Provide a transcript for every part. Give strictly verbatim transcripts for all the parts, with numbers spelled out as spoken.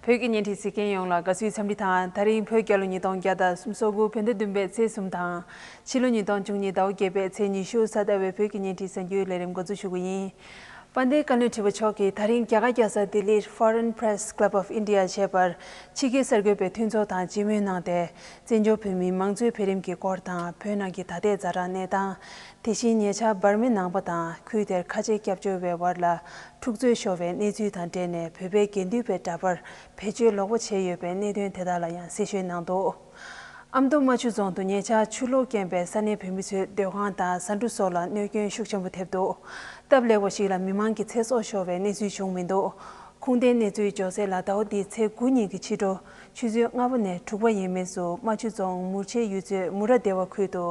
བོད་ཀྱི་བརྙན་འཕྲིན་གཟིགས་མཁན་ཡོངས་ལ་དགའ་བསུའི་འཚམས་འདྲི་དང་། ད་རིང་བོད་རྒྱལ་ལོ་ཉིས་སྟོང་བརྒྱ་དང་སུམ་ཅུ་སོ་དགུ་བོད་ཟླ་བདུན་པའི་ཚེས་གསུམ་དང་། ཕྱི་ལོ་ཉིས་སྟོང་བཅུ་གཉིས་ཟླ་བ་བརྒྱད་པའི་ཚེས་ཉི་ཤུ་གཟའ་ཟླ་བའི་བོད་ཀྱི་བརྙན་འཕྲིན་གསར་འགྱུར་ལས་རིམ་འགོ་འཛུགས་ཞུ་གི་ཡིན། དཔལ་ལྡན་བཀའ་བློན་ཁྲི་པ་མཆོག་གིས་ད་རིང་རྒྱ་གར་རྒྱལ་ས་ལྡི་ལིར་Foreign Press Club of India ཞེས་པར་ཕྱི་རྒྱལ་གསར་འགོད་པའི་མཐུན་ཚོགས་དང་མཇལ་མོལ་གནང་སྟེ། བཙན་བྱོལ་བོད་མིའི་མང་གཙོའི་འཕེལ་རིམ་གྱི་སྐོར་དང་། བོད་ནང་གི་ད་ལྟའི་ཛ་དྲག་གནས་སྟངས། དེ་བཞིན་ཉེ་ཆར་འབར་མའི་ནང་པ་དང་ཁུལ་དེར་ཁ་ཆེ་སྐྱབས་བཅོལ་བའི་བར་ལ་འཁྲུག་རྩོད་ཤོར་བའི་གནས་ཚུལ་དང་འབྲེལ་ནས། བོད་པའི་དགེ་འདུན་པའི་འདྲ་པར་བེད་སྤྱོད་ལོག་པ་བྱས་ཡོད་པའི་གནད་དོན་དེ་དག་ལ་ཡང་གསལ་བཤད་གནང་འདུག། ཨ་མདོ་རྨ་ཆུ་རྫོང་དུ་ཉེ་ཆར་ཆུ་ལོག་རྐྱེན་པས་ས་གནས་བོད་མི་ཚོའི་སྡོད་ཁང་དང་ཟ་འབྲུ་སོགས་ལ་གནོད་སྐྱོན་ཤུགས་ཆེན་པོ་ཐེབས་འདུག། སྟབས་ལེགས་པ་ཞིག་ལ་མི་མང་གི་ཚེ་སྲོག་ཤོར་བའི་གནས་ཚུལ་བྱུང་མི་འདུག། ཁུངས་ལྡན་གནས་ཚུལ་འབྱོར་གསལ་ལ། ཟླ་བ་འདིའི་ཚེས་དགུ་ཉིན་གྱི་ཕྱི་དྲོ་ཆུ་ཚོད་ལྔ་པ་ནས་དྲུག་པ་ཡས་མས་སུ་རྨ་ཆུ་རྫོང་མུར་ཆེ་ཡུལ་ཚོའི་མུ་ར་སྡེ་བ་ཁུལ་དུ་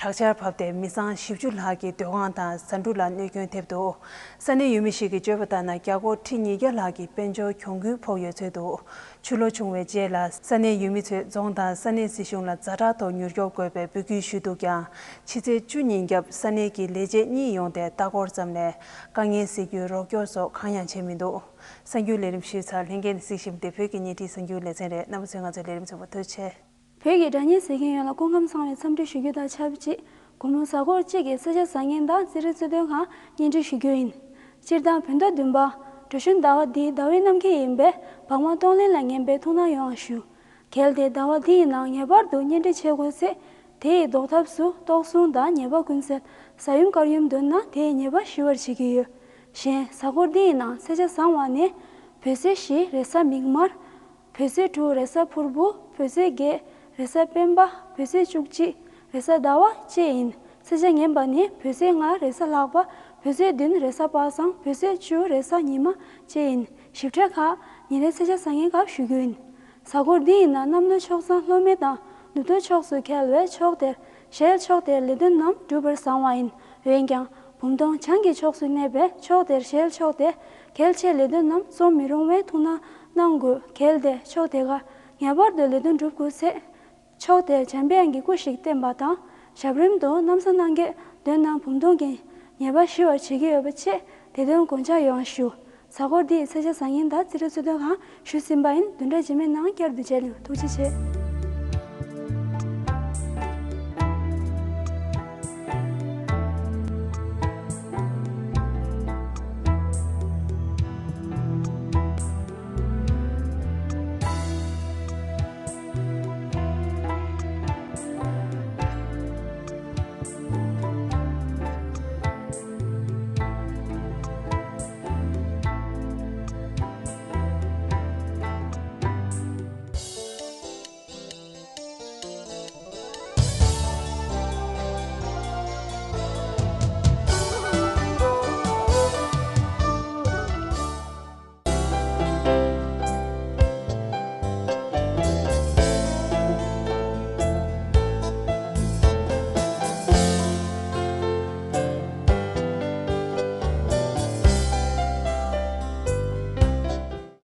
དྲག་ཆར་བབས་ཏེ་མི་ཚང་བཞི་བཅུ་ལྷག་གི་སྡོད་ཁང་དང་ཟ་འབྲུ་ལ་གནོད་སྐྱོན་ཐེབས་འདུག། ས་གནས་ཡུལ་མི་ཞིག་གིས་བརྗོད་པ་ལྟར་ན། རྒྱ་སྒོར་ཁྲི་ཉིས་བརྒྱ་ལྷག་གི་དཔལ་འབྱོར་གྱོང་གུན་ཕོག་ཡོད་ཚོད་འདུག། ཆུ་ལོག་བྱུང་བའི་རྗེས་ལ་ས་གནས་ཡུལ་མི་ཚོས་རྫོང་དང་ས་གནས་སྲིད་གཞུང་ལ་ཛ་དྲག་ཐོག་མྱུར་སྐྱོབ་དགོས་པའི་འབོད་སྐུལ་ཞུས་འདུག་ཀྱང་། ཕྱི་ཚེས་བཅུ་ཉིན་རྒྱབ་ས་གནས་ཀྱི་ལས་བྱེད་གཉིས་ཡོང་སྟེ་ལྟ་སྐོར་ཙམ་ལས་དཀའ་ངལ་སེལ་རྒྱུའི་རོགས་སྐྱོར་སོགས་གང་ཡང་བྱས་མི་འདུག། གསར་འགྱུར་ལས་རིམ་ཞུས་ཚར། ལྷན་རྒྱས་ནས་གཟིགས་བཞིན་པ་དེ་བོད་ཀྱི་བརྙན་འཕྲིན་གསར་འགྱུར་ལེ་ཚན་རེད། རྣམ་པ་ཚོས་ང་ཚོའི་ལས་རིམ་གསན་པར་ཐུགས་རྗེ་ཆེ། བོད་ཀྱི་སྒྲ་སྙན་གཟིགས་མཁན་ཡོངས་ལ་སྐུ་ཁམས་བཟང་བའི་འཚམས་འདྲི་ཞུ་རྒྱུ་དང་ཆབས་ཅིག། དགོང་མོ་གཟའ་འཁོར་གཅིག་གི་གསལ་ཆ་གསར་རྙིང་དང་རྩིས་རིག་རྩོད་དོན་ཁང་སྙན་སྒྲོན་ཞུ་རྒྱུ་ཡིན། སྤྱིར་བཏང་བོད་ཟླ་བདུན་པ། འགྲོ་གཞོན་ཟླ་བ་འདིའི་ཟླ་བའི་གནམ་དཀྱིལ་ཡིན་པས། བག་མ་གཏོང་ལེན་ལ་ངན་པའི་ཐུགས་སྣང་ཡོང་བ་ཞུ། གལ་ཏེ་ཟླ་བ་འདི་ཡི་ནང་ངེས་པར་དུ་གཉེན་སྒྲིག་བྱེད་དགོས་ཚེ། དེ་ཡི་ཟློག་ཐབས་སུ་ལྟོགས་ཟུང་དང་ཉེས་པ་ཀུན་སེལ། གཟའ་ཡུམ་དཀར་ཡུམ་འདོན་ན་དེ་ཡི་ཉེས་པ་ཞི་བར་བྱེད་ཀྱི་ཡོད། གཞན་གཟའ་འཁོར་འདི་ཡི་ནང་གསལ་ཆ་བཟང་བ་ནི། བོད་ཚེས་བཞི་རེས་གཟའ་མིག་དམར། བོད་ཚེས་དྲུག་རེས་གཟའ་ཕུར་བུ། བོད་ཚེས་བརྒྱད་རེས་གཟའ་སྤེན་པ། བོད་ཚེས་བཅུ་གཅིག་རེས་གཟའ་ཟླ་བ་བཅས་ཡིན། གསལ་ཆ་ངན་པ་ནི། བོད་ཚེས་ལྔ་རེས་གཟའ་ལྷག་པ། བོད་ཚེས་བདུན་རེས་གཟའ་པ་སངས། བོད་ཚེས་བཅུ་རེས་གཟའ་ཉི་མ་བཅས་ཡིན། ཞིབ་ཕྲའི་ཁག་ཉིན་རེའི་གསལ་ཆ་བཟང་ངན་སྐབས་ཞུ་རྒྱུ་ཡིན། གཟའ་འཁོར་འདི་ཡི་ནང་གནམ་ལོ་ཕྱོགས་བཟང་ལྷོ་མེ་དང་ནུབ་ལྟོ་ཕྱོགས་སུ་འཁེལ་བས། ཕྱོགས་དེར་ཞལ་ཕྱོགས་དེར་ལས་དོན་རྣམས་འགྲུབ་པར་བཟང་བ་ཡིན། འོན་ཀྱང་། བུམ་སྟོང་བྱང་གི་ཕྱོགས་སུ་གནས་པས། ཕྱོགས་དེར་ཞལ་ཕྱོགས་ཏེ་གལ་ཆེ་ལས་དོན་རྣམས་རྩོམ་མི་རུང་བའི་ཐུགས་སྣང་གནང་དགོས། གལ་ཏེ་ཕྱོགས་དེ་གར་ངེས་པར་དུ་ལས་དོན་སྒྲུབ་དགོས་ཚེ། ཕྱོགས་དེར་འཇམ་དཔལ་དབྱངས་ཀྱི་སྐུ་ཞིག་བསྟེན་པ་དང་། ཞབས་རིམ་དུ་ན་བཟའ་གནང་གི་འདོན་ན་བུམ་སྟོང་གི་ཉེས་པ་ཞི་བར་བྱེད་ཀྱི་ཡོད་པ་བཅས་དེ་དོན་དགོངས་འཇགས་ཡོང་བ་ཞུ། གཟའ་འཁོར་འདིའི་གསལ་ཆ་བཟང་ངན་དང་རྩིས་རིག་རྩོད་དོན་ཁང་ཞུས་ཟིན་པ་ཡིན། བདུན་ཕྲག་རྗེས་མའི་ནང་བསྐྱར་དུ་མཇལ་ཡོང་། ཐུགས་རྗེ་ཆེ།